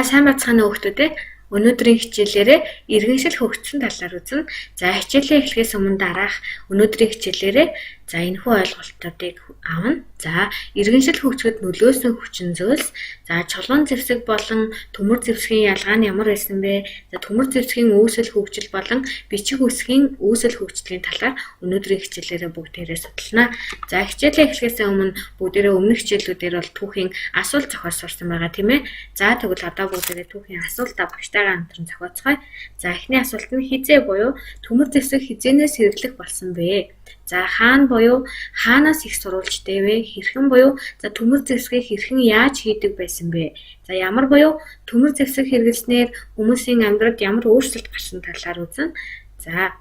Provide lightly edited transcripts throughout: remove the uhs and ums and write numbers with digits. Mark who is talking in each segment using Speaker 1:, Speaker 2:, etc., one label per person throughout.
Speaker 1: Сайн байцгаана уу хүмүүс ээ. Өнөөдрийн хичээлээрээ иргэншил хөгжсөн талаар үзнэ. За, хичээлээ эхлэхээс өмнө дараах өнөөдрийн хичээлээрээ за энэхүү ойлголтуудыг авна. За, иргэншил хөгжөхөд нөлөөсөн хүчин зүйлс, за чулуун зэвсэг болон төмөр зэвсгийн ялгаа нь ямар байсан бэ? За, төмөр зэвсгийн үүсэл хөгжил болон бичиг үсгийн үүсэл хөгжлийн талаар өнөөдрийн хичээлээрээ бүгдээрээ судална. За, хичээлээ эхлэхээс өмнө бүгдээрээ өмнөх хичээлүүдээр бол түүхийн асуулт зохиол сурсан байгаа, тийм ээ. За, тэгвэл одоо бүгдээрээ түүхийн асуултаа багштайгаа хамтран зохиоцгоё. За, эхний асуулт нь хизээ буюу төмөр зэвсэг хизээнээс хэрэглэх болсон бэ? За, хаана буюу хаанаас их сурвалжтай вэ? Хэрхэн буюу за төмөр зэвсгийг хэрхэн яаж хийдэг байсан бэ? За, ямар буюу төмөр зэвсэг хэрэглэснээр хүмүүсийн амьдралд ямар өөрчлөлт гарсан талаар үзнэ. За,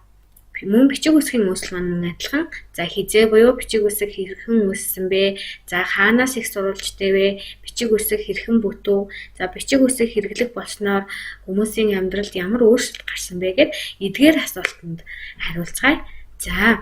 Speaker 1: мөн бичиг үсгийн үүсэл маань мөн адилхан. За, хизээ буюу бичиг үсэг хэрхэн үүссэн бэ? За, хаанаас их сурвалжтай вэ? Бичиг үсэг хэрхэн бүтв? За, бичиг үсэг хэрэглэх болсноор хүмүүсийн амьдралд ямар өөрчлөлт гарсан бэ гэд эдгээр асуултанд хариулцгаая. За,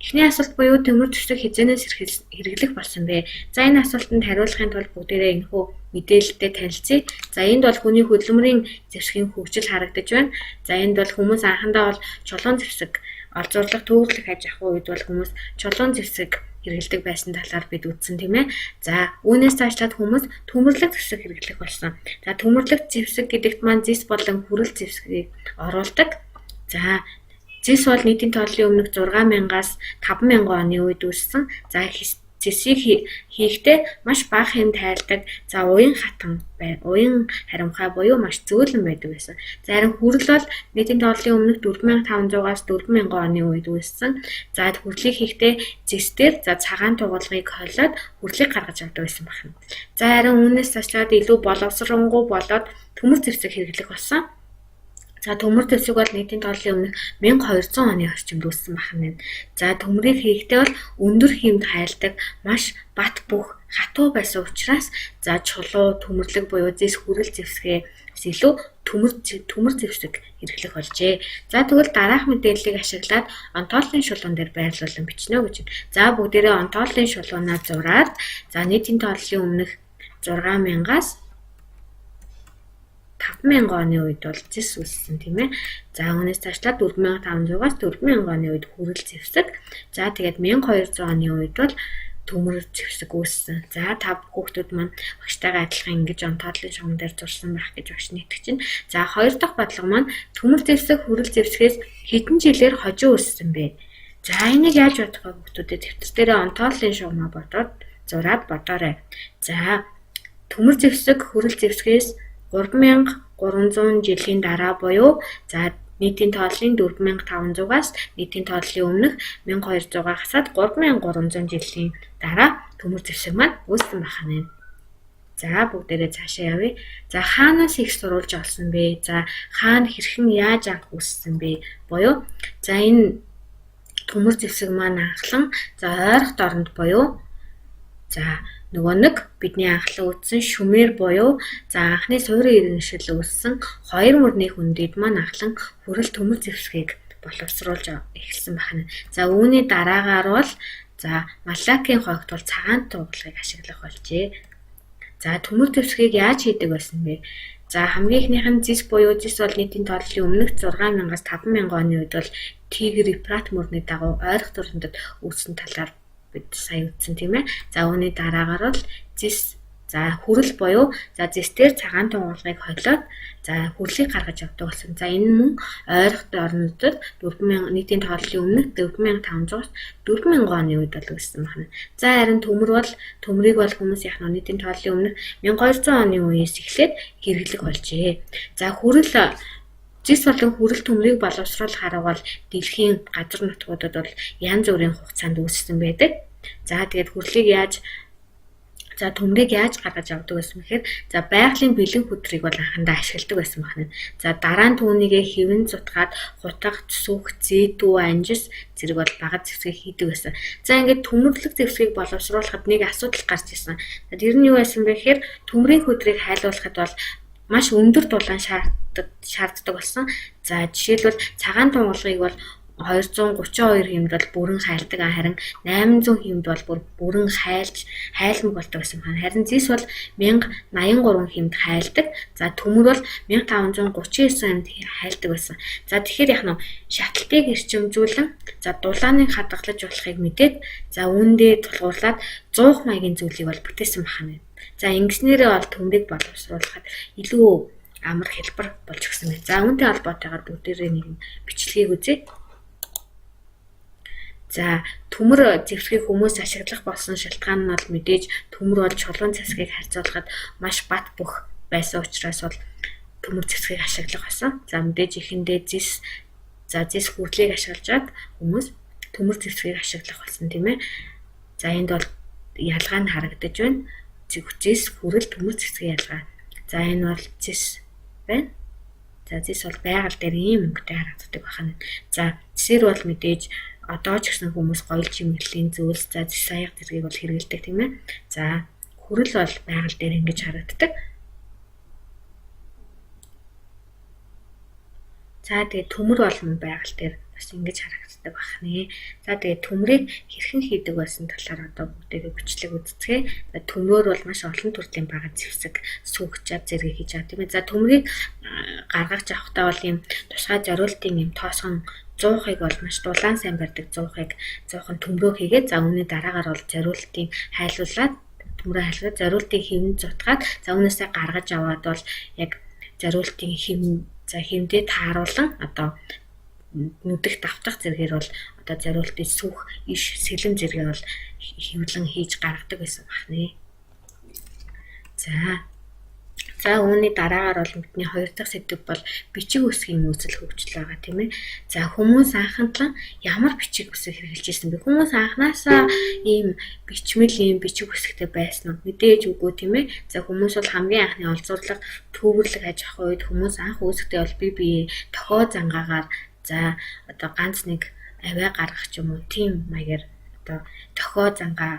Speaker 1: эхний асуулт буюу төмөр зэвсэг хизээнээс хэрэглэх болсон бэ? За, энэ асуултанд хариулахын тулд бүгдээрээ энэхүү мэдээлэлтэй танилцъя. За, энд бол хүний хөдөлмөрийн зэвсгийн хөгжил харагдаж байна. За, энд бол хүмүүс анхандаа бол чулуун зэвсэг олзуурлах, төвөрлөх аж ахуй үед бол хүмүүс чулуун зэвсэг хэрэглэдэг байсан талаар бид үзсэн, тийм ээ. За, үүнээс цаашлаад хүмүүс төмөрлөг зэвсэг хэрэглэх болсон. За, төмөрлөг зэвсэг гэдэгт маань зэс болон хүрэл зэвсгийг оруулдаг. За, зэс бол нийтийн тооллын өмнөх 6000-аас 5000 оны үед үүссэн. За, зэсийг хийхдээ маш бага хэм тайлдаг. За, уян хатан бай. Уян харимхай буюу маш зөөлөн байдаг байсан. За, харин хүрэл бол нийтийн тооллын өмнөх 4500-аас 4000 оны үед үүссэн. За, хүрлийг хийхдээ зэс дээр за цагаан тугуулгыг холиод хүрлийг гаргаж авдаг байсан байна. За, харин үүнээс цаашлаад илүү боловсронгуй болоод төмөр зэвсэг хэрэглэх болсон. За, төмөр зэвсэг бол нийтийн тооллын өмнөх 1200 оны орчимд үүссэн байна. За, төмрийг хийхдээ бол өндөр хиймд хайлдаг, маш бат бөх, хатуу байсан учраас за чулуу, төмөрлөг буюу зэс хүрэл зэвсгээс илүү төмөр зэвсэг хэрэглэх болжээ. За, тэгвэл дараах мэдээллийг ашиглаад онтоолын шулуун дээр байрлуулан бичнэ гэж. За, бүгдээрээ онтоолын шулуунаа зураад за нийтийн тооллын өмнөх 6000-аас 5000 оны үед бол зэс үүссэн, тийм ээ. За, үүнээс цаашлаад 4500-аас 4000 оны үед хүрэл зэвсэг. За, тэгээд 1200 оны үед бол төмөр зэвсэг үүссэн. За, та хүүхдүүд маань багштайгаа адилхан ингэж онтоодлын шугам дээр зурсан байх гэж багш нь итгэж байна. За, хоёр дахь бодлого маань төмөр зэвсэг хүрэл зэвсгээс хэдэн жилээр хожим үүссэн бэ? За, энийг яаж бодох вэ хүүхдүүдээ? Дэвтэр дээрээ онтоодлын шугамаа бодоод зураад бодоорой. За, төмөр зэвсэг хүрэл зэвсгээс 3300 жилийн дараа буюу за нийтийн тооллын 4500-аас нийтийн тооллын өмнөх 1200-аа хасаад 3300 жилийн дараа төмөр зэвсэг маань үүссэн байна. За, бүгдээрээ цаашаа явъя. За, хаанаас их сурвалж олсон бэ? За, хаана хэрхэн яаж анх үүссэн бэ? Буюу за энэ төмөр зэвсэг маань анхлан за ойрхот оронд буюу за нөгөө нэг бидний анхлан үзсэн шумер буюу за анхны суурин иргэншил үүссэн хоёр мөрний хөндөд маань анхлан хүрэл төмөр зэвсгийг боловсруулж эхэлсэн байна. За, үүний дараагаар бол за Малакийн хойгт бол цагаан тугалгыг ашиглах болжээ. За, төмөр зэвсгийг яаж хийдэг байсан бэ? За, хамгийн эхнийх нь зэс буюу зэс бол нийтийн тооллын өмнөх 6000-аас 5000 оны үед бол Тигр Ефрат мөрний дагуу ойрхон дурандад үүссэн талаар бид сая үзсэн, тийм ээ. За, үүний дараагаар бол зэс за хүрэл буюу за зэс дээр цагаан тунгуулгыг холиод за хүрлийг гаргаж авдаг болсон. За, энэ мөн ойрхот орнуудад 4000 нийтийн тооллын өмнөх 4500-аас 4000 оны үед бол үүссэн байна. За, харин төмөр бол төмрийг бол хүмүүс яг нь нийтийн тооллын өмнөх 1200 оны үеэс эхлээд хэрэглэх болжээ. За, хүрэл зэс болон хүрэл төмрийг боловсруулах арга бол дэлхийн газар нутгуудад бол янз бүрийн хугацаанд үүссэн байдаг. За, тэгээд хүрлийг яаж за төмрийг яаж гаргаж авдаг байсан бэхээр за байгалийн бэлэн хүдрийг бол анхандаа ашигладаг байсан байна. За, дараа нь түүнийгээ хэвэн зутгаад хутга, зүсүүх, зээдүү, анжис зэрэг бол бага зэвсгийг хийдэг байсан. За, ингээд төмөрлөг зэвсгийг боловсруулахад нэг асуудал гарч ирсэн. Тэр нь юу байсан бэ гэхээр төмрийн хүдрийг хайлуулахад бол маш өндөр дулаан шаарддаг болсон. За, жишээлбэл цагаан тунгалгыг бол 1232 хэмд бол бүрэн хайлдаг, харин 800 хэмд бол бүр бүрэн хайлж хайлмаг болдог гэсэн байна. Харин зис бол 1083 хэмд хайлдаг. За төмөр бол 1539 хэмд хайлдаг байсан. За тэгэхээр яг нь шатлалтыг эрчимжүүлэн за дулааныг хадгалж болохыг мэдээд за үүндээ тулгуурлаад 100 маягийн зүйлийг бол бүтээсэн байна. За ингэснээрээ бол төмрийг боловсруулахад илүү амар хэлбэр болж өгсөн байна. За үүнтэй холбоотойгоор бүгдээрээ нэгэн бичлэгийг үзье. За төмөр зэвсгийг хүмүүс ашиглах болсон шалтгаан нь бол мэдээж төмөр бол чулуун зэвсгийг харьцуулахад маш бат бөх байсан учраас бол төмөр зэвсгийг ашиглах болсон. За мэдээж эхэндээ зис за зис хүрдлийг ашиглажаад хүмүүс төмөр зэвсгийг ашиглах болсон тийм ээ. За энд бол ялгаа нь харагдаж байна. Зис хүрэл төмөр зэвсгийн ялгаа. За энэ бол зис байна. За зис бол байгаль дээр ийм өнгөтэй харагддаг байна. За зисээр бол мэдээж одоо ч гэсэн хүмүүс гоёл чимэглэлийн зүйлс за зис аяга зэргийг бол хэрэглэдэг тийм ээ. За хүрэл бол байгаль дээр ингэж харагддаг. За тэгээ төмөр бол мөн байгаль дээр бас ингэж харагддаг бахнэ. За тэгээ төмрийг хэрхэн хийдэг байсан талаар одоо бүгдээрээ бичлэг үзцгээе. За төмрөөр бол маш олон төрлийн бага зэвсэг, сүх, жав зэрэг хийж байгаа тийм ээ. За төмрийг гаргаж авахдаа бол ийм тусгай зориултын ийм тоосгон зуухыг бол маш дулаан сайн барьдаг зуухыг зуухан төмрөө хийгээд за үүний дараагаар бол зориултын хайлуулад төмрөө хайлуулад зориултын хэвэн зутгаад за үүнээсээ гаргаж аваад бол яг зориултын хэм за хэмдээ тааруулан одоо нүдэх давтах зэргээр бол одоо зориултын сүх, иш, сэлэм зэргээр бол хэвлэн хийж гаргадаг байсан бахнэ. За үүний дараагаар бол бидний хоёр дахь сэдэв бол бичиг үсгийн үүсэл хөгжил байгаа тийм ээ. За хүмүүс анхандлан ямар бичиг үсэг хэрэглэж ирсэн бэ? Хүмүүс анханасаа ийм бичмэл ийм бичиг үсгтэй байсан уу? Мэдээж үгүй тийм ээ. За хүмүүс бол хамгийн анхны олзуурлага, төвөрлөх аж ахуй үед хүмүүс анх үүсгэхдээ бол бие бие тохио зангаагаар за одоо ганц нэг авиа гаргах ч юм уу тийм маягаар одоо тохио зангаа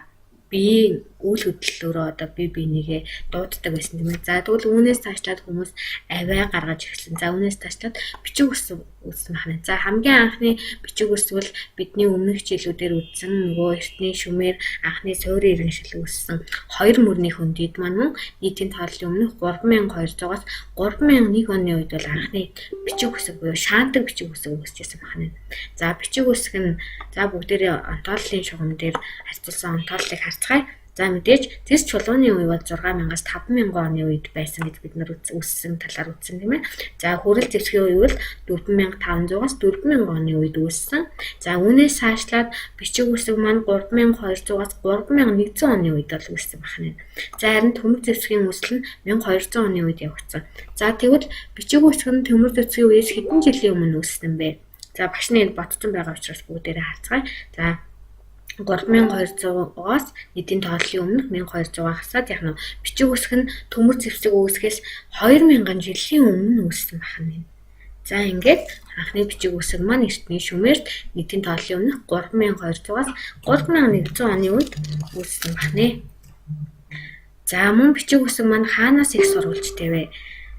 Speaker 1: биеийн үйл хөдлөлөөрөө одоо бие биенийгээ дууддаг байсан тийм ээ. За тэгвэл үүнээс цаашлаад хүмүүс авиа гаргаж эхэлсэн. За үүнээс цаашлаад бичиг үсэг үүссэн байна. За хамгийн анхны бичиг үсэг бол бидний өмнөх жилүүдээр үзсэн нөгөө эртний Шумер анхны суурийн иргэншил үүссэн хоёр мөрний хөндийд маань мөн нийтийн тооллын өмнөх 3200-аас 3001 оны үед бол анхны бичиг үсэг буюу шаантаг бичиг үсэг үүсчихсэн байна. За бичиг үсэг нь за бүгдээрээ онтооллын шугам дээр харьцуулсан онтооллыг харцгаая. За мэдээж зэс чулууны үе бол 6000-аас 5000 оны үед байсан гэж бид нар үүссэн талаар үзсэн тийм ээ. За хүрэл зэвсгийн үе бол 4500-аас 4000 оны үед үүссэн. За үүнээс цаашлаад бичиг үсэг маань 3200-аас 3100 оны үед бол үүссэн байна. За харин төмөр зэвсгийн үүсэл нь 1200 оны үед явагдсан. За тэгвэл бичиг үсэг нь төмөр зэвсгийн үеэс хэдэн жилийн өмнө үүссэн бэ? За багш нь энд ботцсон байгаа учраас бүгдээрээ харцгаая. За 3200-аас нийтийн тооллын өмнөх 1200-аа хасаад яг нь бичиг үсэг нь төмөр зэвсэг үүсгэхээс 2000 жилийн өмнө үүссэн байна. За ингээд анхны бичиг үсэг маань эртний Шумерт нийтийн тооллын өмнөх 3200-аас 3100 оны үед үүссэн байна. За мөн бичиг үсэг маань хаанаас их сурвалжтай вэ?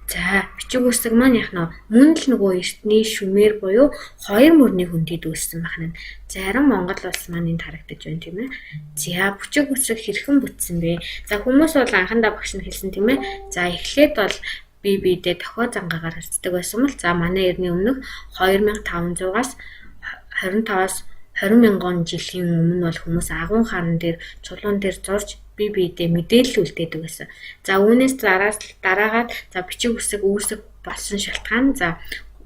Speaker 1: За бичиг үсэг маань яг нь мөн л нөгөө эртний Шумер буюу хоёр мөрний хөндийд үүссэн байна. Зарим Монгол улс маань энд харагдаж байна тийм ээ. За бичиг үсэг хэрхэн бүтсэн бэ? За хүмүүс бол анхандаа багш нь хэлсэн тийм ээ. За эхлээд бол бие биедээ тохио зангаагаар харьцдаг байсан бол за манай эртний өмнөх 2500-аас 25-аас 20 мянган жилийн өмнө бол хүмүүс агуун хаан дээр чулуун дээр зурж бие биедээ мэдээлэл үлдээдэг байсан. За үүнээс дараагаад за бичиг үсэг үүсэх болсон шалтгаан за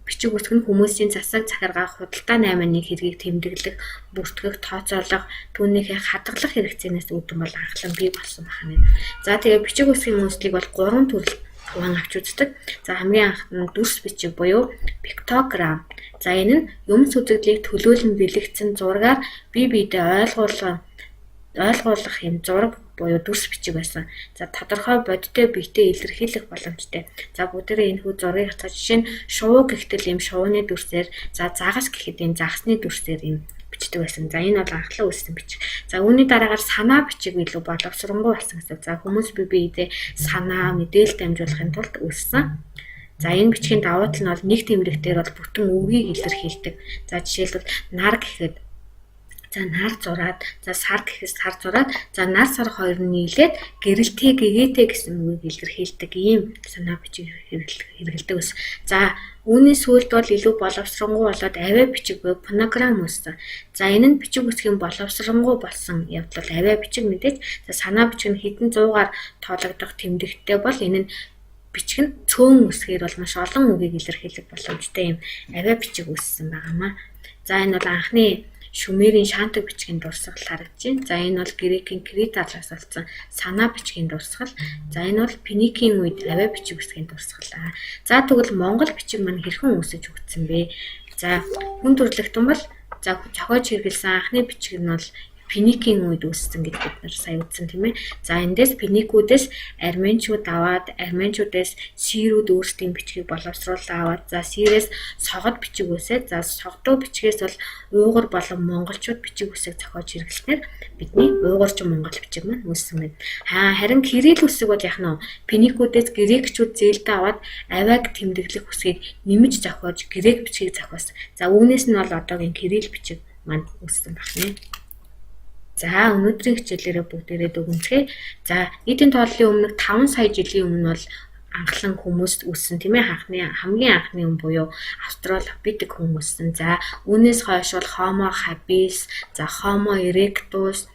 Speaker 1: бичиг үсэг нь хүмүүсийн засаг захиргаа, худалдаа наймааны хэргийг тэмдэглэх, бүртгэх, тооцоолох, түүнийхээ хадгалах хэрэгцээнээс үүдэн бол анхлан бий болсон байна. За тэгээ бичиг үсгийн үүслийг бол гурван төрөл хуваан авч үздэг. За хамгийн анх нь дүрс бичиг буюу пиктограм. За энэ нь юм сүзэгдлийг төлөөлөн бэлэгдсэн зургаар бие биедээ ойлгуулах юм зураг буюу дүрс бичиг байсан. За тодорхой бодиттой биетэй илэрхийлэх боломжтой. За бүгдээрээ энэ хүү зургийг хацгаа жишээ нь шувуу гэхтэл ийм шувууны дүрсээр, за загас гэхэд ийм загасны дүрсээр ийм бичдэг байсан. За энэ бол анхлан үүссэн бичиг. За үүний дараагаар санаа бичиг илүү боловсронгуй болсон гэсэн. За хүмүүс бие биедээ санаа мэдээлэл дамжуулахын тулд үүссэн. За, энэ бичгийн давуу тал нь бол нэг тэмдэг дээр бол бүтэн үгийг илэрхийлдэг. За, жишээлбэл, нар гэхэд за нар зураад, за сар гэхэд сар зураад, за нар сар хоёр нь нийлээд гэрэлтэй гэгээтэй гэсэн үгийг илэрхийлдэг ийм санаа бичиг хэрэглэдэг ус. За, үүний сүүлд бол илүү боловсронгуй болоод авиа бичиг буюу фонограм үүссэн. За, энэ нь бичиг үсгийн боловсронгуй болсон явдал бол авиа бичиг мэдээж. За, санаа бичиг нь хэдэн зуугаар тоологдох тэмдэгттэй бол энэ нь бичиг нь цөөн үсгээр бол маш олон үгийг илэрхийлэх боломжтой юм авиа бичиг үүссэн байгаамаа. За, энэ бол анхны Шумерийн шаантаг бичгийн дурсгал харагдаж байна. За, энэ бол Грекийн Крит арлаас олдсон санаа бичгийн дурсгал. За, энэ бол Финикийн үед авиа бичиг үсгийн дурсгал. За, тэгвэл Монгол бичиг маань хэрхэн үүсэж хөгжсөн бэ? За, хүн төрөлхтөн бол за зохиож хэрэглэсэн анхны бичиг нь бол Финикийн үед үүссэн гэж бид нар сая үзсэн, тийм ээ. За, эндээс Финикүүдээс арменчууд аваад, арменчуудаас сирүүд өөрсдийн бичгийг боловсруулан аваад, за сирээс согод бичиг үүсээд, за согдуу бичгээс бол уйгур болон монголчууд бичиг үсэг зохиож хэрэглэснээр бидний уйгурчин монгол бичиг маань үүссэн байна. Харин кирилл үсэг бол яг нь Финикүүдээс грекчүүд зээлдээ аваад авиаг тэмдэглэх үсгийг нэмж зохиож грек бичгийг зохиосон. За, үүнээс нь бол одоогийн кирилл бичиг маань үүссэн байна. За, өнөөдрийн хичээлээрээ бүгдээрээ дүгнэцгээе. За, нийтийн тооллын өмнөх 5 сая жилийн өмнө бол анхлан хүмүүс үүссэн, тийм ээ, анхны хамгийн анхны хүн буюу австралопитек хүн үүссэн. За, үүнээс хойш бол Homo habilis, за Homo erectus,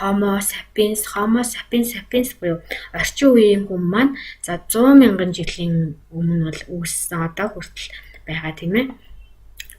Speaker 1: Homo sapiens, Homo sapiens sapiens буюу орчин үеийн хүн маань за 100 мянган жилийн өмнө бол үүссэн, одоо хүртэл байгаа, тийм ээ.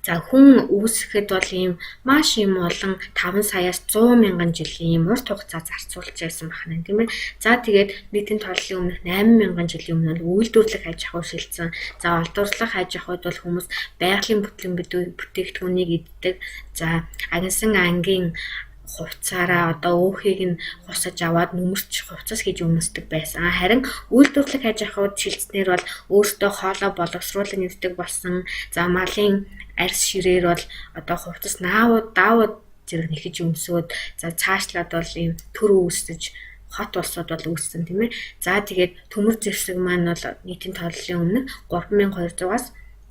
Speaker 1: За, хүн үүсгэхэд бол ийм маш юм олон 5 саяас 100 мянган жилийн ийм урт хугацаа зарцуулж байсан байна, тийм ээ. За, тэгээд нийтийн тооллын өмнөх 8 мянган жилийн өмнө бол үйлдвэрлэх аж ахуй шилжсэн. За, олдорлох аж ахуйд бол хүмүүс байгалийн бүтлэн бүтээгдэхүүнийг иддэг. За, агнсан ангийн хувцаараа одоо өөхийг нь хусаж аваад нүмерч хувцас хийж өмсдөг байсан. Харин үйлдвэрлэх аж ахуйд шилжснээр бол өөртөө хоолоо боловсруулан иддэг болсон. За, малын арьс ширээр бол одоо хувцас наавууд даавууд зэрэг нэхэж өмсөөд, за цаашлаад бол ийм төр үүсэж хот улсууд бол үүссэн, тийм ээ. За, тэгээд төмөр зэвсэг маань бол нийтийн тооллын өмнө 3200-аас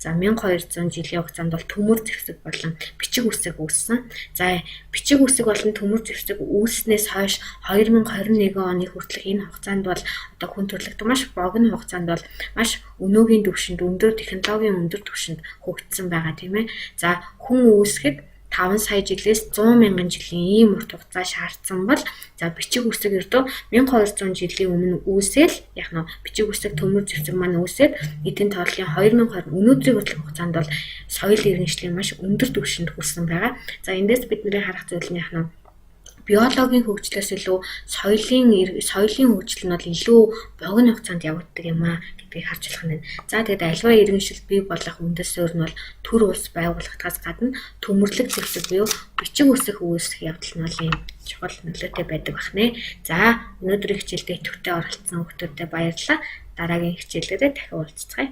Speaker 1: за 1200 жилийн хугацаанд бол төмөр зэвсэг болон бичиг үсэг үүссэн. За, бичиг үсэг болон төмөр зэвсэг үүссэнээс хойш 2021 оны хүртэлх энэ хугацаанд бол одоо хүн төрөлхтөн маш богино хугацаанд бол маш өнөөгийн түвшинд, өндөр технологийн өндөр түвшинд хөгжсөн байгаа, тийм ээ. За, хүн үүсгэхэд 5 сая жилээс 100 мянган жилийн ийм урт хугацаа шаардсан бол за бичиг үсэг ердөө 1200 жилийн өмнө үүсээл яг нь бичиг үсэг, төмөр зэвсэг маань үүсээд эдийн тооллын 2020 өнөөдрийн хүртэлх хугацаанд бол соёл иргэншлийн маш өндөр түвшинд хүрсэн байгаа. За, эндээс бидний харах зүйл нь яг нь биологийн хөгжлөөс илүү соёлын хөгжил нь бол илүү богино хугацаанд явагддаг юм а гэдгийг харж болох нь. За, тэгээд аливаа иргэншил бий болох үндэс суурь нь бол төр улс байгуулагдахаас гадна төмөрлөг зэвсэг буюу бичиг үсэх үүсэх явдал нь бол ийм чухал нөлөөтэй байдаг байна. За, өнөөдрийн хичээлдээ идэвхтэй оролцсон хүмүүстээ баярлалаа. Дараагийн хичээлээрээ дахин уулзацгаая.